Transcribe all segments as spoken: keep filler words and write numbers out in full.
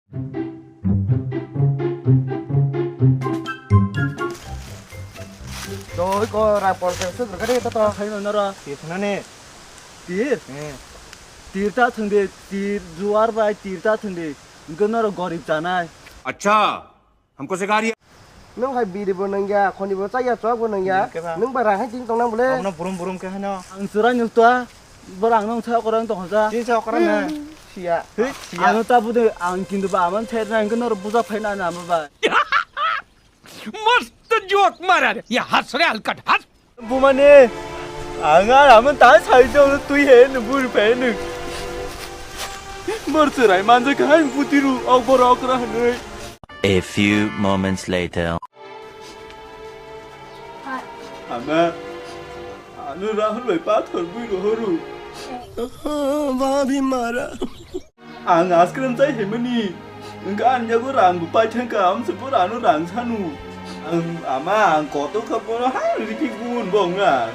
Doi ko ra por se su gre to to. Hai no nara. Tir thana ne. Tir? Eh. Tir ta thung de, tir juar bai tir ta thung de. Hwnkhe noro gorib chanai. Acha, humko sikha rahi hai. Nwng hai biri bo nangya, khoni bo chaya, chok bo nangya. Nwng ba rang hai ting tong nang bole. Omo burum burum khe hano. Ang churai nuk to. Borang nung sa korang tong sa. Tin sa korang na. Siya. Hei, siya. Ano ta bude ang kintu ba aman thai nang keno buja phai na na ba. मस्त जोक मारा रे, ये हंस रे हलकट हंस। Bumani, ang ar aman ta sai jong tui he nu bur phe nu. Mor churai manja kahai butiru ok bor okra hanui. A few moments later. Ama, ano Rahul bai pathor bui rohoru. Bhabi mara. Ang ice cream chai himani. Engka ang yago rang bo pai thangka, amse bo ano rang sanu. Ang ama ang koto kha bono ha riki gun bong na.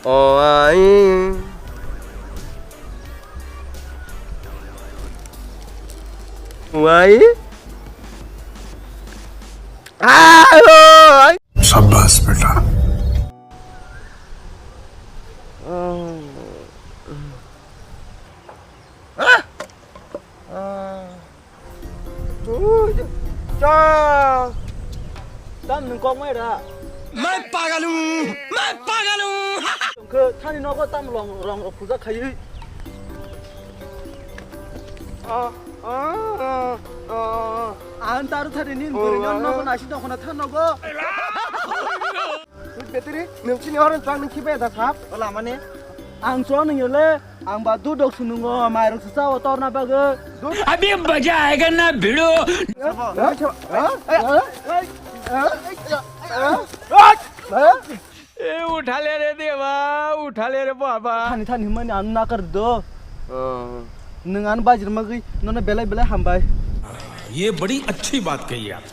O ai. O ai. Ah, o ai. शाबाश बेटा। Ah. Ah. Ui, cha. Tam nwng kok mai ra. Mai pagalu, mai pagalu. Tongkhe thani nogo tam long rong rok puja khaiwi. Ah, ah, ah, ah. Ang taru thani nin buri non nogo nasi dong khona than nogo. Beteri, nwng chini orange chwng nwng khibai da sap? Ola mane? Ang chwng nwng yole, ang ba dudok sunungo, mairok swsa o torna bagwi. अभी मजा आएगा ना भिड़ो। ए उठा ले रे देवा, उठा ले रे बाबा। Thani thani hwnmani ang nakar do. Nwng ang bajir magwi, nono belai belai hambai. ये बड़ी अच्छी बात कही आप।